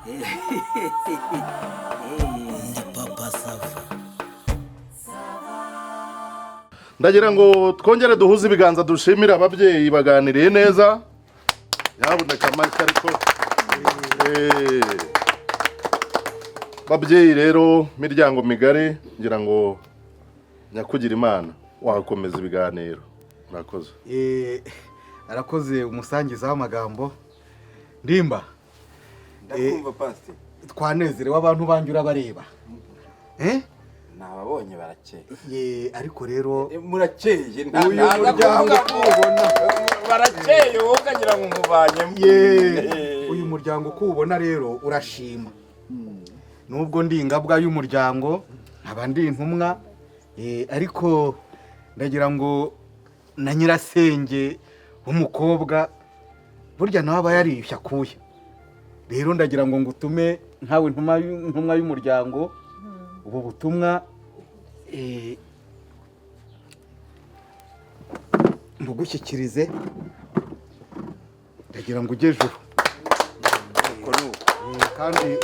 Ndi Papa Sava. Ndagira ngo twongere duhuze ibiganza, dushimire ababyeyi baganiriye neza. Yaboneka amashyi. Ariko babyeyi rero, miryango migari, ngira ngo nyakugira Imana wakomeza ibiganiro. Murakoze. Arakoze umusangiza w'amagambo Ndimba. Ndakumva, pasiteri. Twanezerewe, abantu banjye urabareba. Eh? Nababonye, barakeye. Ye, ariko rero Murakeye uyu muryango uko ubona Barakeye, wowe ukagira ngo umuvanyemo. Ye, uyu muryango uko uwubona rero urashima. Nubwo ndi ingabwa y'umuryango, nkaba ndi intumwa, ariko ndagira ngo na nyirasenge w'umukobwa burya nawe aba yariyushye akuya. Rero ndagira ngo ngutume nkawe intumwa y'umuryango ubu butumwa mbugushyikirize. Ndagira ngo ujye ejuru. Kandi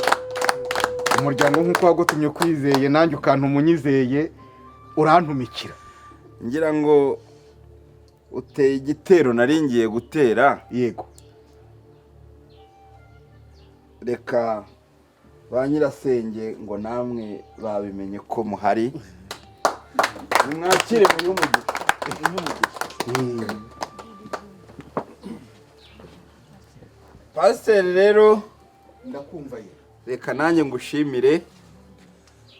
umuryango nk'uko wagutumye kwizeye, nanjye ukantuma unyizeye, urantumikira. Ngira ngo uteye igitero nari ngiye gutera. Yego. Reka ba nyirasenge ngo namwe babimenye ko muhari, nimwakire muhe umugisha. Pasiteri rero, Ndakumva ye. reka nanjye ngushimire.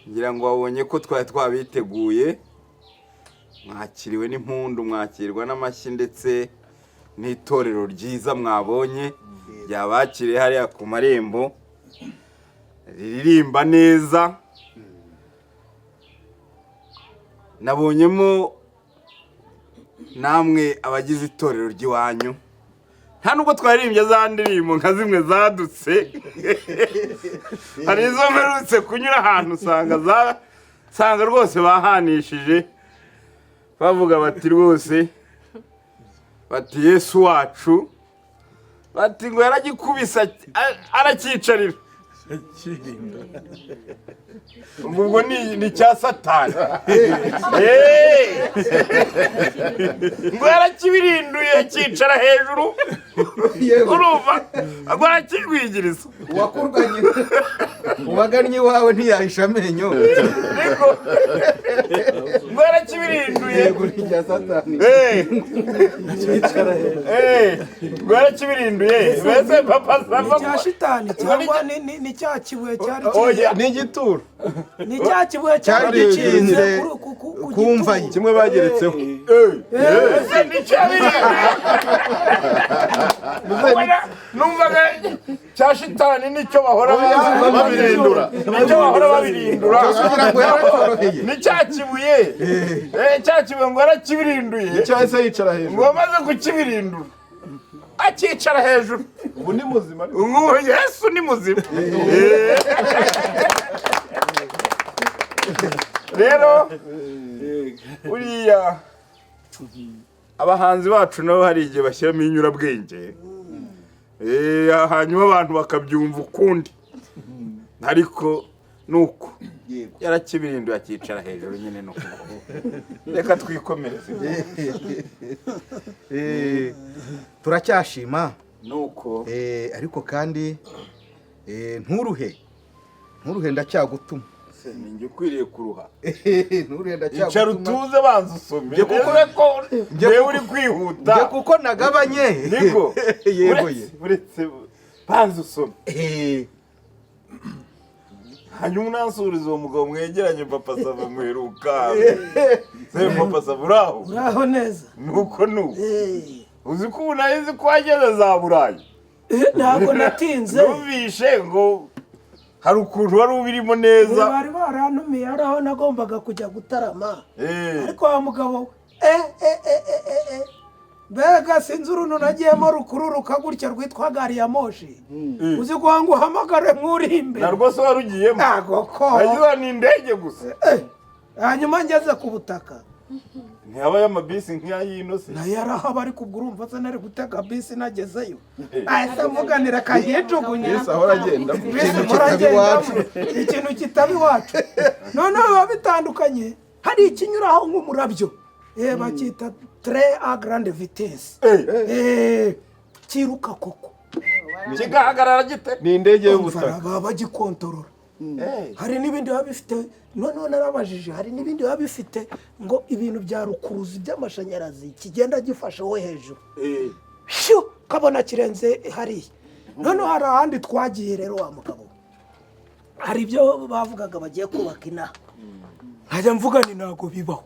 Ngira ngo wabonye ko twari twabiteguye, mwakiriwe n'impundu, mwakirwa n'amashyi, ndetse n'itorero ryiza mwabonye ryabakiriye hariya ku marembo, riririmba neza. Nabonyemo namwe abagize itorero ry'iwanyu. Nta nubwo twaririmbye za ndirimbo nka zimwe zadutse. Hari izo mperutse kunyura ahantu usanga usanga rwose bahanishije, bavuga bati rwose, bati Yesu wacu, bati ngo yaragikubise aracyicarira. Ubwo ni cya Satani. Ngo yarakibirinduye cyicara hejuru. Urumva ngo arakigwigiriza. Uwakurwanye, uwagannye iwawe ntiyahisha amenyo. Ariko ngo yarakibirinduye. Yego, ni irya Satani. Ngo yarakibirinduye mbese, Papa Sava. Cya shitani cyangwa ni cya kibuye cyari Oya. Ni igituro. Ni cya kibuye cyari Cyari gishinze gishinze ku ku mva ye. gituro. Kimwe bageretseho. Ese nicyo yabirinduye? Numvaga cya shitani nicyo bahora babirindura. Nicyo bahora babirindura. Kugira ngo yaracyoroheye. Ni cya kibuye. Cya kibuye ngo yarakibirinduye. Cyahise yicara hejuru. Ngo amaze kukibirindura akicara hejuru. Ubu ni muzima. Ubu Yesu ni muzima. Rero buriya abahanzi bacu nabo hari igihe bashyiramo inyurabwenge, hanyuma abantu bakabyumva ukundi, ariko nuko yarakibirinduye akicara hejuru nyine. Nuko reka twikomereze. Turacyashima. Nuko Ariko kandi nturuhe, nturuhe, ndacyagutuma. Ninjye ukwiriye kuruha? Nturuhe, Icara. ndacyagutuma. Utuze, banza usome. Njye kuko- Urebe ko Njye njyewe kuko- uri kwihuta. Njye kuko nagabanye. Niko. Yego ye. Uretse, banza usome, hanyuma unansuriza uwo mugabo mwegeranye. Papa Sava muheruka se? Papa Sava, uraho? Uraho neza. Nuko nuko. Uzi ko ubu nari nzi ko wageze za Burayi? Ntabwo natinze. Numvishe ngo hari ukuntu wari ubirimo neza. Bari barantumiye, hari aho nagombaga kujya gutarama. Ariko wa mugabo we, mbega sinzi uruntu nagiyemo rukururuka gutya rwitwa gari ya moshi. Uzi guhanga ngo uhamagare nk'uri imbere. Na rwose wari ugiyemo? Ntago ko. Nagize ni indege gusa. Hanyuma ngeze ku butaka. Ntihabayo amabisi nk'ay'ino se? Nayo arahaba, ariko ubwo urumva se nari gutega bisi nagezeyo? Ahise mvuganira kayijugunya. Bisi ahora agendamo. Bisi Ikintu mpora kitaba iwacu. ngendamo, ikintu kitaba iwacu. Noneho biba bitandukanye, hari ikinyuraho nk'umurabyo, bacyita train à grande vitesse, kiruka koko. Kigahagarara gite? Ni indege y'ubutaka. Baba bagikontorora. Hari n'ibindi biba bifite, noneho narabajije, hari n'ibindi biba bifite ngo ibintu bya rukuruzi by'amashanyarazi, kigenda gifashe wo hejuru, shyu, kabona kirenze hariya. Noneho hari ahandi twagiye rero, wa mugabo, hari ibyo bavugaga bagiye kubaka inaha, nkajya mvuga ni ntabwo bibaho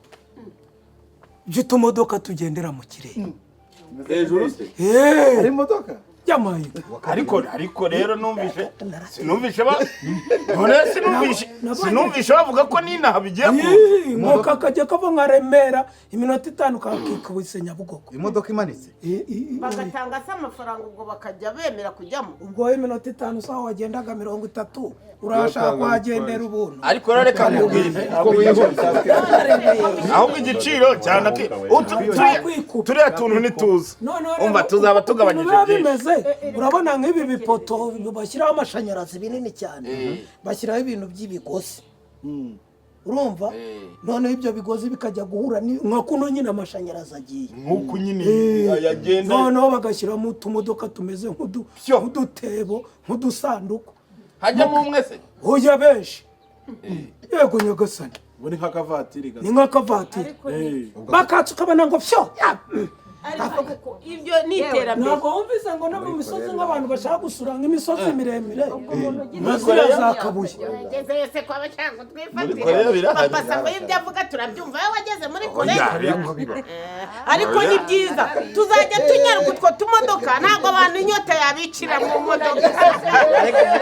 by'utumodoka tugendera mu kirere. Hejuru se? Hari imodoka? Yamaye. Ariko rero numvishe, sinumvishe ba none sinumvishe sinumvishe bavuga ko n'inaha bigiye kuza. Nko kakajya kava nka Remera, iminota 5 kakikubise Nyabugogo. Imodoka imanitse? Bagatanga se amafaranga, ubwo bakajya bemera kujyamo? Ubwo wowe iminota 5, sawa, wagendaga 30, urashaka kuhagendera ubuntu. Ariko rero reka nkubwire, ahubwo igiciro cyane turiya tuntu ntituzi. Noneho rero, Umva, tuzaba tugabanyije ukuntu biba byinshi. bimeze, urabona nk'ibi bipoto bashyiraho amashanyarazi binini cyane, bashyiraho ibintu by'ibigozi, urumva? Noneho ibyo bigozi bikajya guhura nka kuno nyine amashanyarazi agiye. Nk'uku nyine yagenda. Noneho bagashyiramo utumodoka tumeze nk'udutebo, nk'udusanduku. Hajyamo umwe se? Oya, benshi, yego nyagasani. Ubu ni nk'akavatiri. Ni nk'akavatiri, bakatsa ukabona ngo fyo ya. Ariko kuko ibyo ni iterambere. Ntabwo wumvise ngo no mu misozi, nk'abantu bashaka gusura nk'imisozi miremire nka Muri ziriya Koreya? za Kabuye? Wagezeyo se kwa bashaka Muri twifatire? Koreya birahari. Papa Sava ibyo avuga turabyumva, wowe wageze muri Koreya? Oya. Ariko ni byiza, tuzajya tunyaruka utwo tumodoka, ntabwo abantu inyota yabicira mu modoka,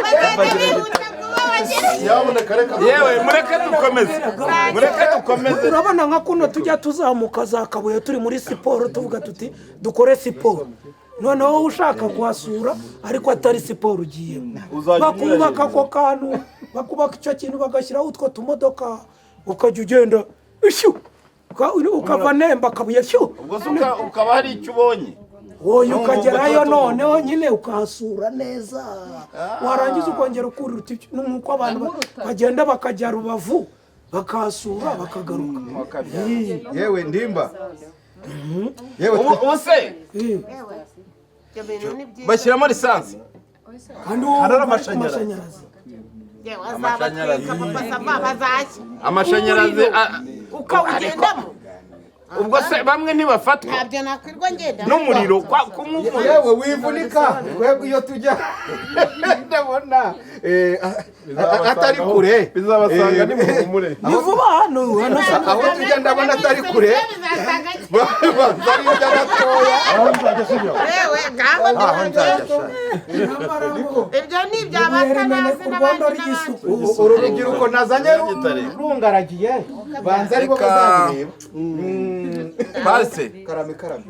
bazajya bihuta kuba bagere. Nyabuneka reka. Yewe, mureke dukomeze, mureke dukomeze. Urabona nka kuno tujya tuzamuka za Kabuye turi muri siporo, tuvuga tuti dukore siporo, noneho wowe ushaka kuhasura ariko atari siporo ugiyemo, Uzajya bakubaka unyura. ako kantu, bakubaka icyo kintu, bagashyiraho utwo tumodoka, ukajya ugenda ishyu, ukava Nemba Kabuye shyu. Ubwo se ukaba hari icyo ubonye? Wowe Numva ukagerayo, ubwo tuba noneho nyine ukahasura neza, warangiza ukongera ukurira uti nk'uko abantu bagenda bakajya Rubavu bakahasura bakagaruka. Yewe ndimba, yewe. Ubu se Ibyo bintu ni byiza. bashyiramo lisansi? Kandi wowe Hari wumva amashanyarazi. amashanyarazi. Yewe, azabatwika Papa Sava, bazashya. Amashanyarazi Ukawugendamo. Ubwo se bamwe ntibafatwa Ntabyo nakwirwa ngenda. n'umuriro kunywa umuriro? Yewe, wivunika, twebwe iyo tujya ndabona atari kure. Bizabasanga nimuhumure. Ni vuba hano hano. Aho tujya ndabona atari kure. Baza ari iby'abatoya. Aho nzajya sibyo? Yewe, ngaho. Aho nzajya sha. Ibyo ni ibya batanazi Urwondo n'abandi n'abandi. ry'isuku. Uru rubyiruko nazanye rungaragiye, banza aribo bazabireba. Pase. Karame, karame.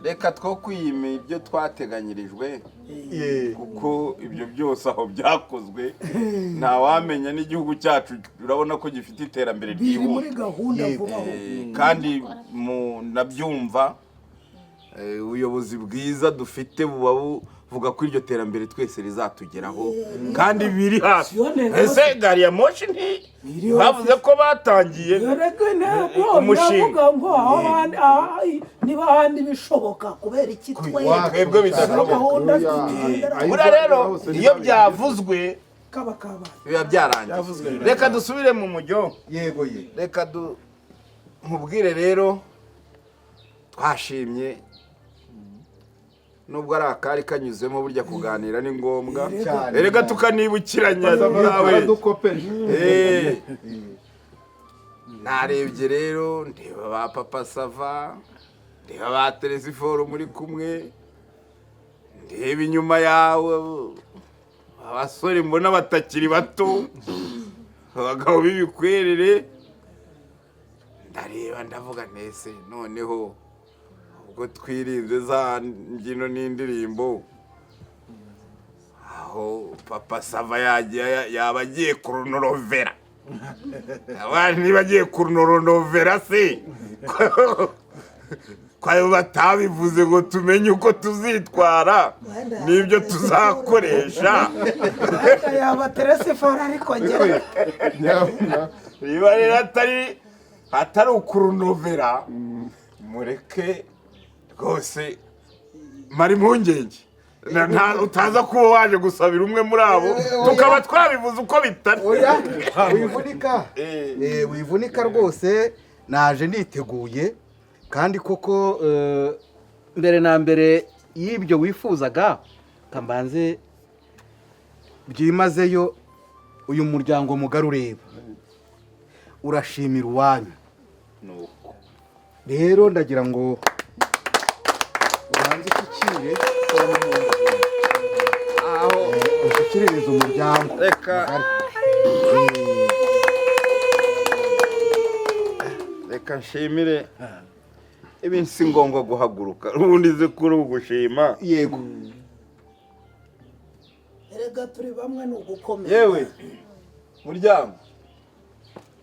Reka two kwiyima ibyo twateganyirijwe, Ye. kuko ibyo byose aho byakozwe ntawamenya, n'igihugu cyacu urabona ko gifite iterambere Biri muri ryihuta. gahunda vuba aho. Kandi mu nabyumva, ubuyobozi bwiza dufite buba buvuga ko iryo terambere twese rizatugeraho kandi biri hafi. Siyone. Ese gari ya moshi nti Biri hafi. bavuze ko batangiye Erega intego umushinga. ndavuga ngo aho abandi niba ahandi bishoboka, kubera iki twe Twebwe bidashoboka? Gahunda tugendera. Buriya rero iyo byavuzwe Kaba kabaye. biba byarangiye. Reka dusubire mu mujyo. Yego ye. Reka nkubwire rero, twashimye nubwo ari akari kanyuzemo, burya kuganira ni ngombwa. Cyane. Erega tukanibukiranya nawe. Baradukopeje. Narebye rero, ndeba ba Papa Sava, ndeba ba Telesiforo muri kumwe, ndeba inyuma yawe abasore mbona batakiri bato, abagabo b'ibikwerere, ndareba ndavuga nese noneho ubwo twirinze za mbyino n'indirimbo, aho Papa Sava yagiye yaba agiye kurunorovera abandi, niba agiye kurunorovera se Ko ayo batabivuze ngo tumenye uko tuzitwara n'ibyo tuzakoresha. Wenda yaba teresiforo, ariko njye Niba rero atari ukurunovera, mureke rwose mara impungenge. Utaza kuba waje gusabira umwe muri abo, tukaba twabivuze uko bitari. Oya, wivunika. Wivunika rwose, naje niteguye kandi koko. Mbere na mbere y'ibyo wifuzaga, kambanze byimazeyo uyu muryango mugari ureba urashimira uwanyu. Rero ndagira ngo ubanze ushyikire, ushyikiririze umuryango. Reka. Mugari. Reka nshimire. Ibi si ngombwa guhaguruka, ubundi ze kuri ugushima. Yego. Erega turi bamwe, ni ugukomera. Yewe muryango,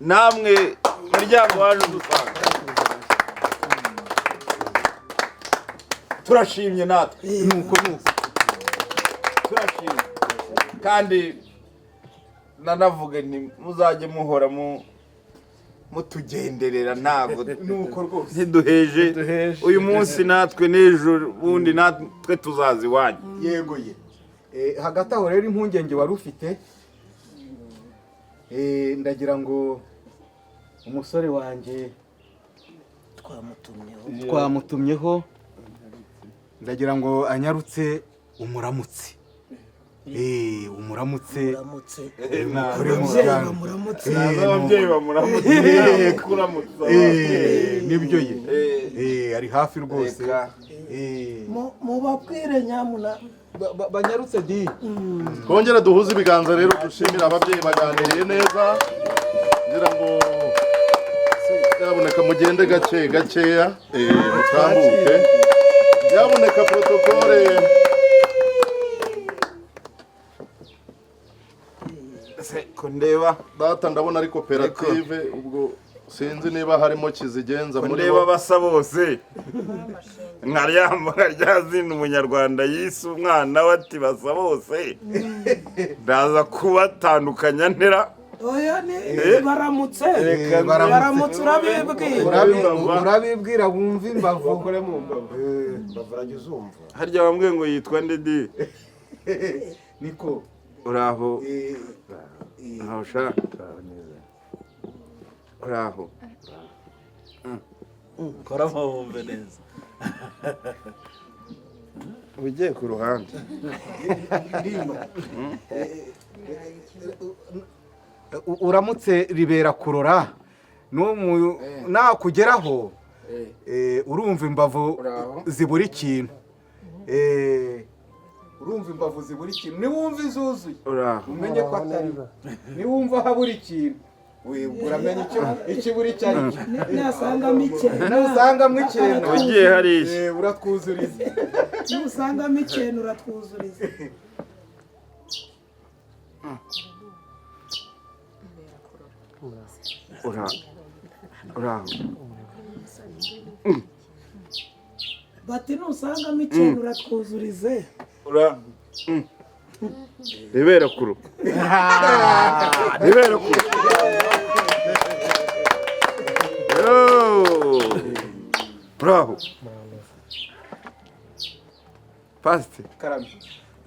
namwe muryango waje udusanga, turashimye natwe. Nuko nuko. Turashimye kandi nanavuge nti muzajye muhora mu mutugenderera, ntabwo Nuko rwose. ntiduheje uyu munsi natwe, n'ejo bundi natwe tuzaza iwanyu. Yego ye. Hagati aho rero, impungenge wari ufite, ndagira ngo umusore wanjye Twamutumyeho. Twamutumyeho, ndagira ngo anyarutse umuramutse. Umuramutse. Muramutse. Mukore Ababyeyi muryango. bamuramutse. Ababyeyi bamuramutse, kuramutsa. Nibyo ye. Ari hafi rwose. Reka. Mubabwire nyamuna. Banyarutse di. Twongere duhuze ibiganza rero, dushimire ababyeyi baganiriye neza. Ngira ngo nyabuneka mugende gake gakeya, mutambuke nyabuneka, protocole. Se ko ndeba Data, ndabona ari koperative, ubwo sinzi niba harimo kizigenza ko muri ndeba bo. Basa bose nka rya zina umunyarwanda yise umwana we, ati basa bose, ndaza kubatandukanya ntera. Oya, ni baramutse. Reka. Baramutse. Baramutse, urabibwira. Urabibwira wumva imbavu. Bakore mu mbavu, mbavu urajya uzumva. Harya bambwiye ngo yitwa nde di? Niko. Uraho? Uraho sha, uraho? Koramo wumve neza. Ugiye ku ruhande. Ndimba. Uramutse ribera kurora nakugeraho, urumva imbavu zibura ikintu. Urumva imbavu zibura ikintu, niwumva izuzuye Uraho? umenye ko atari, niwumva habura ikintu uramenya icyo ikibura icyo ari cyo. Nasangamo ikintu. Nusangamo ikintu. Ugiye hariya. Uratwuzuriza. Nusangamo ikintu uratwuzuriza. Uraho? Bati nusangamo ikintu uratwuzurize. Ura rebera kuru, rebera kuru. Yo! Uraho pasite? Karame.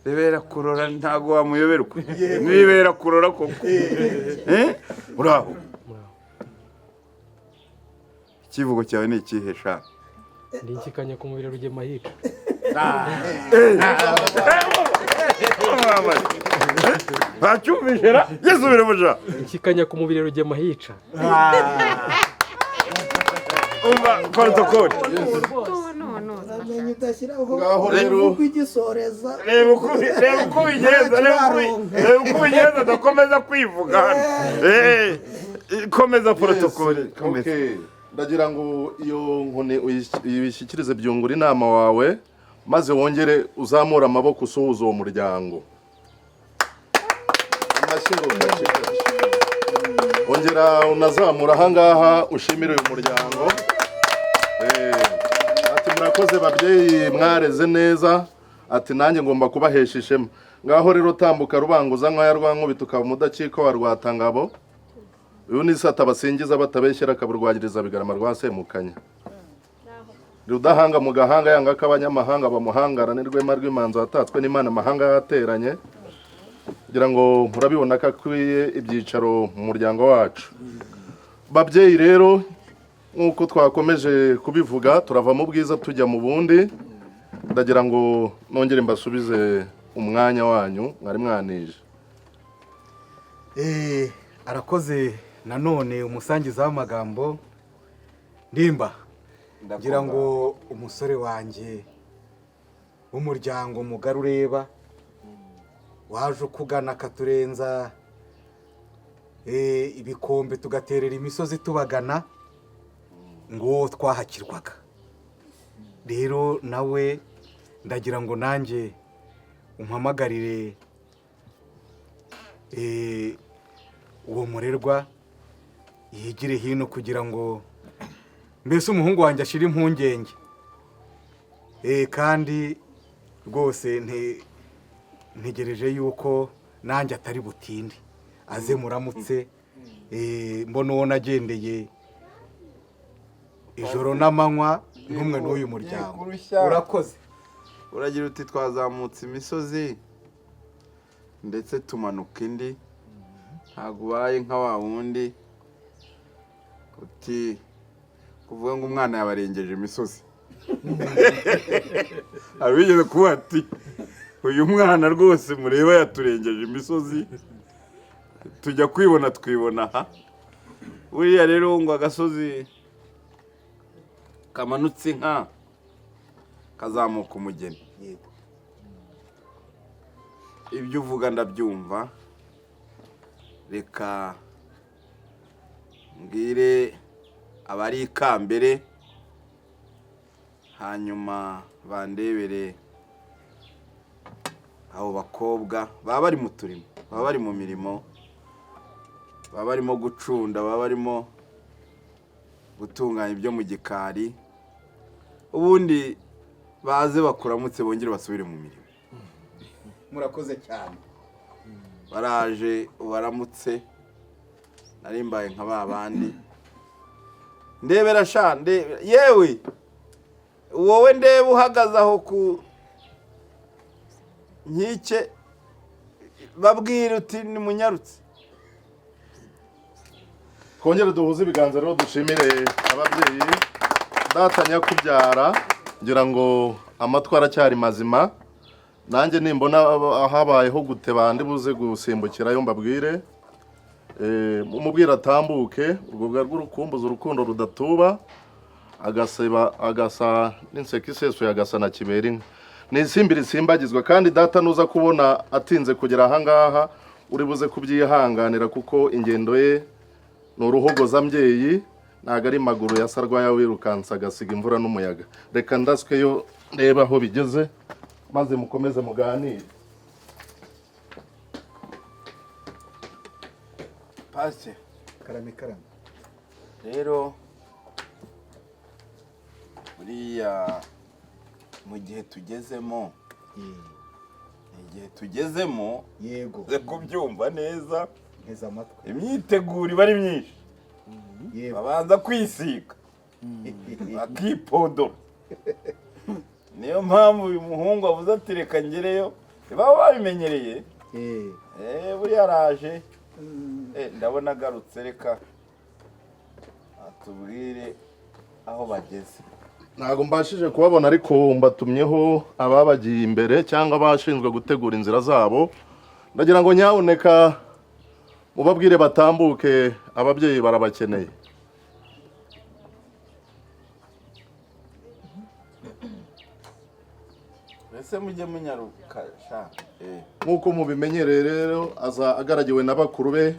Rebera kurora, ntabwo wamuyoberwa, nibera kurora koko. Uraho? Ikivugo cyawe ni ikihe sha? Ndi inshyikanya ku mubiri, rugema hica. Ntacyumvise ra, yisubire muja. Inshyikanya ku mubiri, rugema hica. Umva protocole. Uramenye udashyiraho Ngaho rero. uruhu rw'igisoreza. Reba uko ubigenza, reba uko ubigenza, adakomeza kwivuga hano. Komeza protocole, komeza. Okay. Ndagira ngo iyo nkoni uyishyikirize byungura inama wawe, maze wongere uzamure amaboko usuhuza uwo muryango. Amashyi ngo gake gake. Ongera unazamura ahangaha ushimire uyu muryango. Ati murakoze babyeyi, mwareze neza. Ati nanjye ngomba kubahesha ishema. Ngaho rero tambuka rubanguza nkaya rwa nkubita, ukaba umudakiko wa Rwatangabo. Uyu ni Sata basingiza batabeshyera, akaburwagiriza bigarama rwa Semukanya. Rudahanga mu gahanga, yanga ko abanyamahanga bamuhangara, ni rwema rw'imanzi watatswe n'Imana amahanga yateranye. Kugira ngo murabibona ko akwiye ibyicaro mu muryango wacu. Babyeyi rero, nk'uko twakomeje kubivuga, turava mu bwiza tujya mu bundi. Ndagira ngo nongere mbasubize umwanya wanyu mwari mwanije. Arakoze nanone umusangiza w'amagambo Ndimba. Ngira ngo umusore wanjye w'umuryango mugari ureba waje ukugana akaturenza ibikombe, tugaterera imisozi tubagana, ngo twahakirwaga. Rero nawe ndagira ngo nanjye umpamagarire uwo murerwa yigire hino, kugira ngo mbese umuhungu wanjye ashire impungenge. Kandi rwose ntegereje yuko nanjye atari butinde aze muramutse. Mbona uwo nagendeye ijoro n'amanywa n'umwe n'uyu muryango. Urakoze. Uragira uti twazamutse imisozi ndetse tumanuka indi, ntabwo ubaye nka wa wundi uti kuvuga ngo umwana yabarengeje imisozi. Abigeze kuba ati uyu mwana rwose mureba yaturengeje imisozi, tujya kwibona twibona aha. Buriya rero ngo agasozi kamanutse inka kazamuka umugeni. Ibyo uvuga ndabyumva. Reka mbwire abari ikambere, hanyuma bandebere abo bakobwa baba bari mu turimo, baba bari mu mirimo, baba barimo gucunda, baba barimo gutunganya ibyo mu gikari, ubundi baze bakuramutse bongere basubire mu mirimo. Murakoze cyane. Baraje baramutse, narimbaye nka ba bandi. Ndebera sha, ndebera yewe wowe, ndeba uhagaze aho ku nkike, babwira uti nimunyarutse. Twongere duhuze ibiganza rero dushimire ababyeyi. Data nyakubyara, ngira ngo amatwi aracyari mazima. Nanjye nimbona habayeho guteba ndi buze gusimbukirayo mbabwire. Umubwira atambuke urwo rw'urukumbuzi, urukundo rudatuba, agaseba agasa n'inseko isesuye, agasa na kibera inka. Ni isimbi risimbagizwa. Kandi data nuza kubona atinze kugera ahangaha, uri buze kubyihanganira, kuko ingendo ye ni uruhogozambyeyi, ntabwo ari maguru ya sarwaya wirukansa agasiga imvura n'umuyaga. Reka ndasweyo ndebe aho bigeze, maze mukomeze muganire. Pasiteri. Karame karame. Rero buriya mu gihe tugezemo, igihe tugezemo, yego, uze kubyumva neza, nteze amatwi. Imyiteguro iba ari myinshi, babanza kwisiga, bakipodora. Niyo mpamvu uyu muhungu avuze ati reka ngereyo, baba babimenyereye. Buriya araje, ndabona agarutse, reka atubwire aho bageze. Ntabwo mbashije kubabona, ariko mbatumyeho ababagiye imbere cyangwa abashinzwe gutegura inzira zabo. Ndagira ngo nyabuneka mubabwire batambuke, ababyeyi barabakeneye. Mbese mujye munyaruka sha. Nk'uko mubimenyereye rero, aza agaragiwe na bakuru be.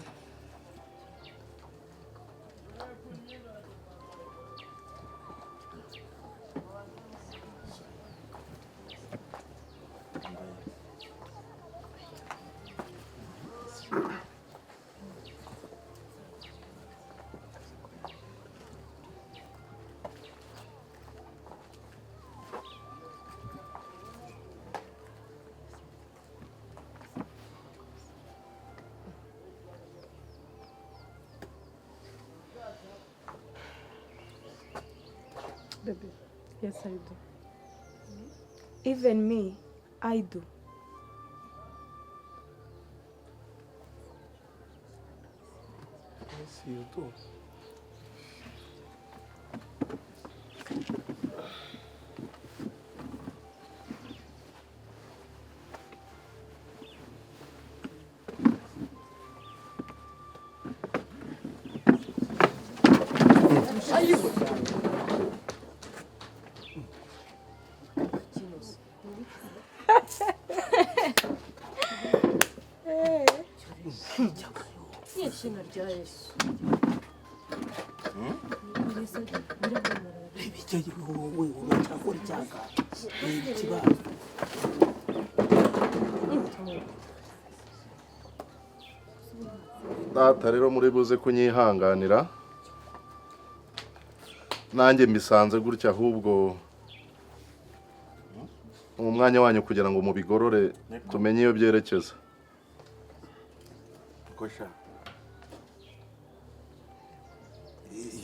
Baby, yes, I do. Even me, I do. Yes, you do. Izina rya Yesu. Ibyo wowe uracyakora icyaga ni ikibazo. Data rero, muri buze kunyihanganira, nanjye mbisanze gutya, ahubwo mu mwanya wanyu kugira ngo mubigorore, tumenye iyo byerekeza. Kosha,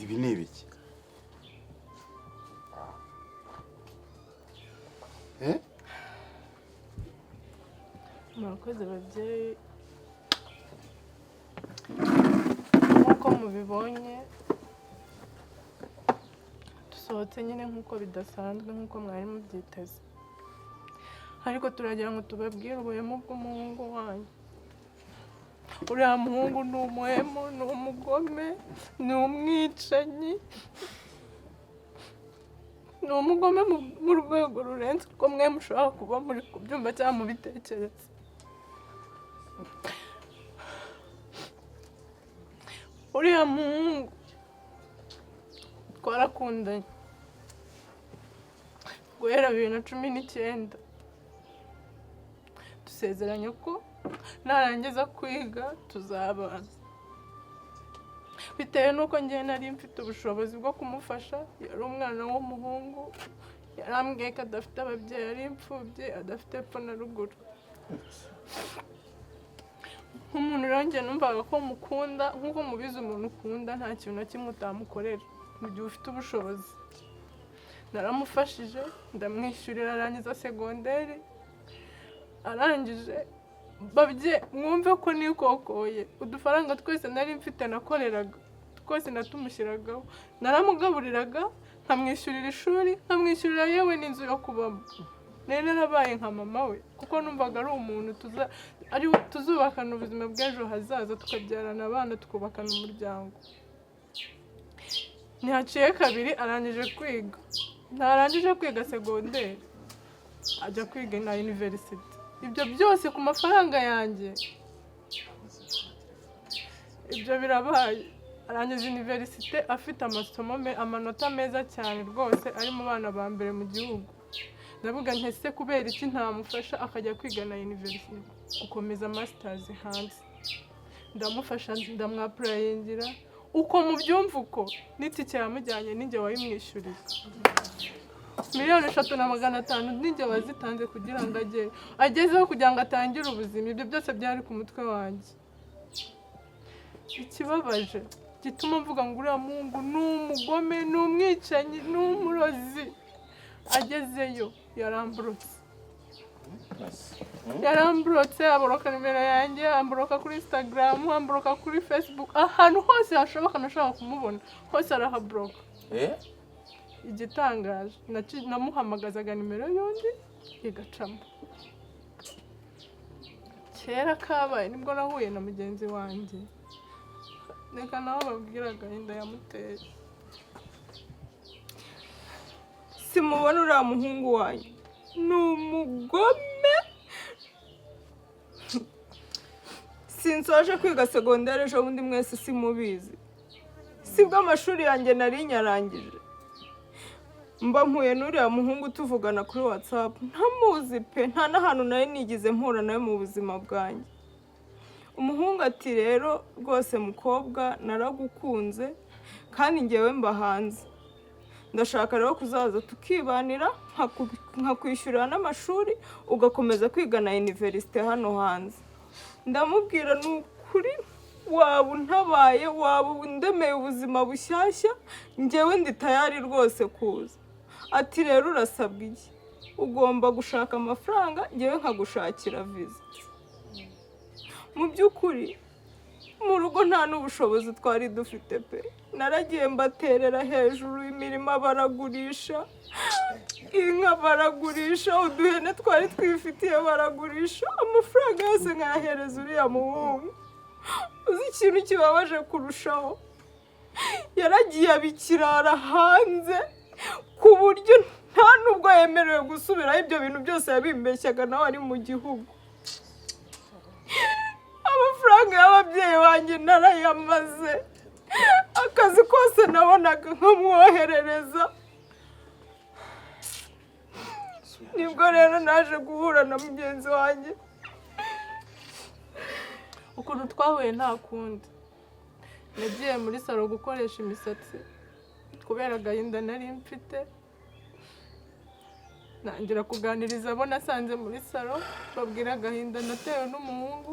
ibi ni ibiki? Eh? Murakoze babyeyi. Nk'uko mubibonye, dusohotse nyine nk'uko bidasanzwe, nk'uko mwari mubyiteze, ariko turagira ngo tubabwire ubuhemu bw'umuhungu wanyu. Uriya muhungu ni umuhemu, ni umugome, ni umwicanyi, ni umugome mu rwego rurenze uko mwe mushobora kuba muri kubyumva cyangwa mubitekereza. Uriya muhungu twarakundanye guhera 2019, dusezeranye ko narangiza kwiga tuzabana. Bitewe n'uko njyewe nari mfite ubushobozi bwo kumufasha, yari umwana w'umuhungu, yarambwiye ko adafite ababyeyi, ari imfubyi, adafite epfo na ruguru. Nk'umuntu rero njye numvaga ko mukunda. Nk'uko mubizi, umuntu ukunda nta kintu na kimwe utamukorera mu gihe ufite ubushobozi. Naramufashije, ndamwishyurira, arangiza segonderi. Arangije, babye, mwumve ko nikokoye udufaranga twese nari mfite, nakoreraga twose natumushyiragaho. Naramugaburiraga, nkamwishyurira ishuri, nkamwishyurira yewe n'inzu yo kubamo. Nari narabaye nka mama we, kuko numvaga ari umuntu ari tuzubakana ubuzima bw'ejo hazaza, tukabyarana abana, tukubakana umuryango. Ntihaciye kabiri arangije kwiga, ntarangije kwiga segonderi, ajya kwiga na university. Ibyo byose ku mafaranga yanjye. Ibyo birabaye, arangiza université afite amasomo amanota meza cyane rwose, ari mu bana ba mbere mu gihugu. Ndavuga nti: "Ese kubera iki ntamufasha akajya kwiga na université, gukomeza masters hanze?" Ndamufasha, ndamwapplyingira, uko mubyumva uko, n'itike yamujyanye ninjye wayimwishyuriye. 3,500,000 ninjye wazitanze kugira ngo ajye agezeho, kugira ngo atangire ubuzima. Ibyo byose byari ku mutwe wanjye. Ikibabaje gituma mvuga ngo uriya muhungu ni umugome, ni umwicanyi, ni umurozi: agezeyo yaramburutse, yaramburotse, ablocka nimero yanjye, amblocka kuri Instagram, amblocka kuri Facebook, ahantu hose hashoboka nashaka kumubona hose arahablocka. Eh? Igitangaje, namuhamagazaga nimero y'undi igacamo. Kera kabaye nibwo nahuye na mugenzi wanjye. Reka nawe babwire agahinda yamuteye. Simubona, uriya muhungu wanyu ni umugome. Sinsoje kwiga segonderi ejo bundi, mwese simubizi, sibwo amashuri yanjye nari nyarangije, mba mpuye n'uriya muhungu tuvugana kuri WhatsApp. Ntamuzi pe, nta n'ahantu nari nigize mpura nawe mu buzima bwanjye. Umuhungu ati: "Rero rwose mukobwa, naragukunze, kandi ngewe mba hanze. Ndashaka rero kuzaza tukibanira, nkakwishyurira n'amashuri, ugakomeza kwiga na université hano hanze." Ndamubwira: "Ni ukuri waba untabaye, waba undemeye ubuzima bushyashya, ngewe ndi tayari rwose kuza." Ati rero urasabwa iki? Ugomba gushaka amafaranga, ngewe nkagushakira viza. Mu by'ukuri mu rugo nta n'ubushobozi twari dufite pe. Naragiye mbaterera hejuru, imirima baragurisha, inka baragurisha, uduhene twari twifitiye baragurisha, amafaranga yose nkayahereza uriya muhungu. Uzi ikintu kibabaje kurushaho? Yaragiye abikirara hanze, ku buryo nta nubwo yemerewe gusubiraho. Ibyo bintu byose yabimbeshyaga nawe ari mu gihugu. Amafaranga y'ababyeyi banjye narayamaze, akazi kose nabonaga nkamwoherereza. Nibwo rero naje guhura na mugenzi wanjye. Ukuntu twahuye nta kundi, nagiye muri salon gukoresha imisatsi kubera agahinda nari mfite, ntangira kuganiriza abo nasanze muri salon, babwira agahinda natewe n'umuhungu,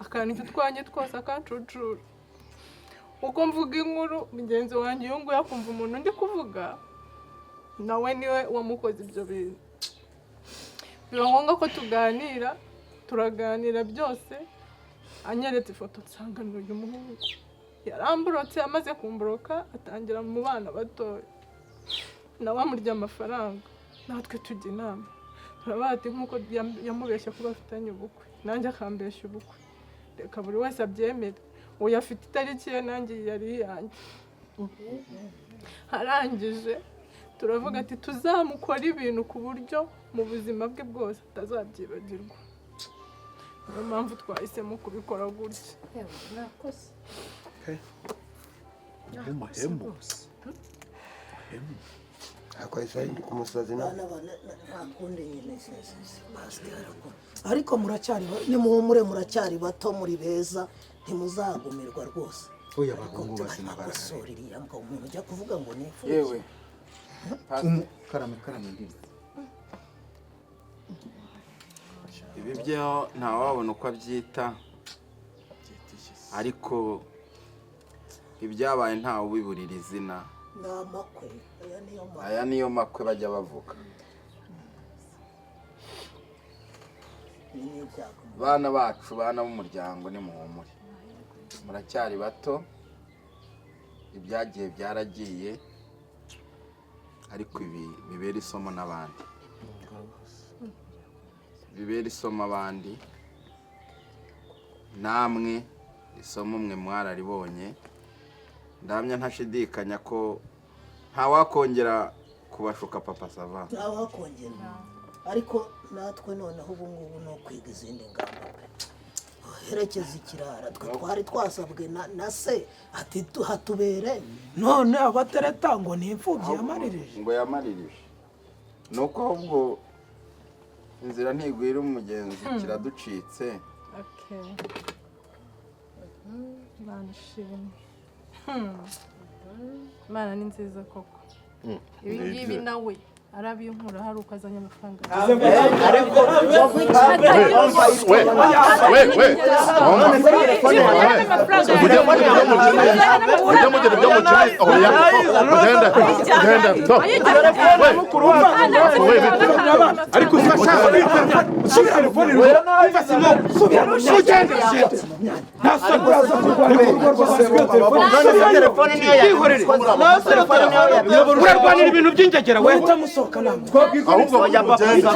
akandya utwanjye twose, akancucura. Uko mvuga inkuru, mugenzi wanjye uyu nguyu akumva umuntu ndi kuvuga nawe niwe wamukoze ibyo bintu. Biba ngombwa ko tuganira, turaganira byose, anyeretse ifoto nsanga ni uyu muhungu. Yaramburotse, amaze kumburoka atangira mu bana batoya, nawe amurya amafaranga. Natwe tujya inama, turabaha ati nk'uko yamubeshye ko bafitanye ubukwe, nanjye akambeshya ubukwe, reka buri wese abyemere. Uyu afite itariki ye, nanjye iyi yari iyanjye. Arangije turavuga ati tuzamukora ibintu ku buryo mu buzima bwe bwose atazabyibagirwa. Niyo mpamvu twahisemo kubikora gutya. Mwakoze. Umuhemu. Akoresha umusazi nawe. Bana nta kundi nyine, pasiteri ariko muracyari nimuhumure, muracyari bato, muri beza, ntimuzagumirwa rwose. Oya, abahungu bazima. Bakosora iriya mbwa, umuntu ujya kuvuga ngo ni imfubyi. Yewe. Karame, karame, ndimo. Ibi byo ntawabona uko abyita, ariko ibyabaye ntawe ubiburira izina. Ni amakwe, aya niyo makwe. Aya niyo makwe bajya bavuga. Ibi ni ibyago. Bana bacu, bana b'umuryango, nimuhumure, muracyari bato. Ibyagiye byaragiye, ariko ibi bibera isomo n'abandi, bibera isomo abandi. Namwe isomo mwe mwararibonye. Ndamya ntashidikanya ko ntawakongera kubashuka, Papa Sava. Ntawakongera, ariko natwe noneho ubu ngubu ni ukwiga izindi ngamba pe. Herekeza ikirara, twe twari twasabwe na se ati hatubere. None abatereta ngo ni imfubyi yamaririje. Ngo yamaririje, ni uko ahubwo inzira ntigwira umugenzi, kiraducitse. Okay. Imana ishimwe. Imana ni nziza koko. Ibi ngibi nawe arabinkura hari uko azanye amafaranga. We we we, mujye mugira ibyo mukeneye, mujye mugira ibyo mukeneye. Oya, mugende, mugende, stop. We we, bite? Ariko usubira telefone, umva simo, ugende, nta soni. Telefone niyo Yihorere. Murarwanira ibintu by'ingegera we. Musohoka namwe. Ahubwo mugende.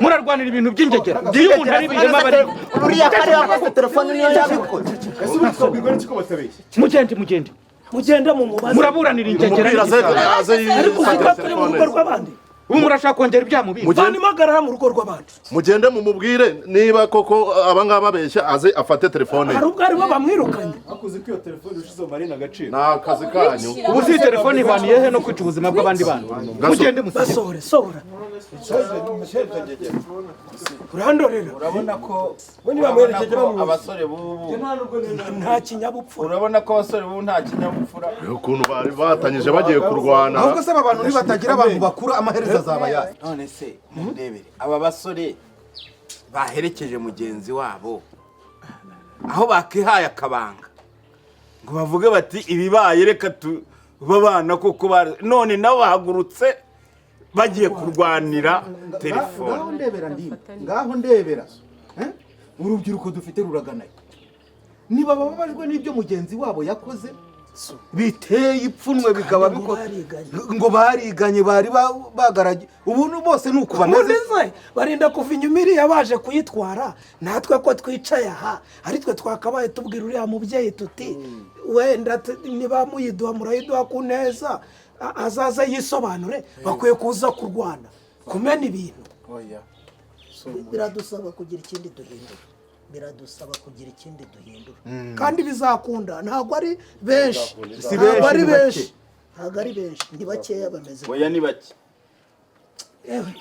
Murarwanira ibintu by'ingegera, iyo umuntu ari ibihema bari Uriya kariya afite telefone niyo yabikoze. Ese ubu twabwirwa n'iki ko batabeshya? Mugende, mugende. Mugende mu mubaze. Muraburanira ingegera. Mumubwire aze Ariko uzi ko yifatire turi mu rugo telefone. rw'abandi. Ubu murashaka kongera ibyaha mu bindi. Vana impagarara mu rugo rw'abandi. Mugende mumubwire niba koko abangaba babeshya, aze afate telefone ye. Hari ubwo aribo bamwirukanye. Hakuze ko iyo telefone ushize marina agaciro. Ni akazi kanyu. Ubu si telefone ihwaniye he no kwica ubuzima bw'abandi bantu? Mugende musige. Basohore, sohora. Urandorera. Urabona ko We nibamuherekeje urabona ko bamuzi. Abasore b'ubu Nta kinyabupfura. Urabona ko abasore b'ubu nta kinyabupfura. Ukuntu bari batanyije bagiye kurwana. Ahubwo se aba bantu nibatagira abantu bakuru, amaherezo azaba ayahe? None se mundebere aba basore baherekeje mugenzi wabo, aho bakihaye akabanga ngo bavuge bati ibibaye reka tube abana koko, none nabo bahagurutse. Bagiye kurwanira telefone. Ngaho ndebera, ndimba, ngaho ndebera. Eh? Urubyiruko dufite ruraganaye. Niba bababajwe n'ibyo mugenzi wabo yakoze biteye ipfunwe, bikaba ngo bariganye, bari bagarage ubu bose ni uku bameze. Ubundi se barinda kuva inyuma iriya baje kuyitwara? Natwe ko twicaye aha, ari twe twakabaye tubwira uriya mubyeyi tuti: "Wenda niba muyiduha, murayiduha ku neza, azaze yisobanure." Bakwiye kuza kurwana, kumena ibintu? Oya. Biradusaba kugira ikindi duhindura, biradusaba kugira ikindi duhindura. Kandi bizakunda, ntabwo ari benshi. Si Ntabwo ari benshi, ni bake. benshi, ntabwo ari benshi, ni bakeya bameze. Oya, ni bake. Ewe.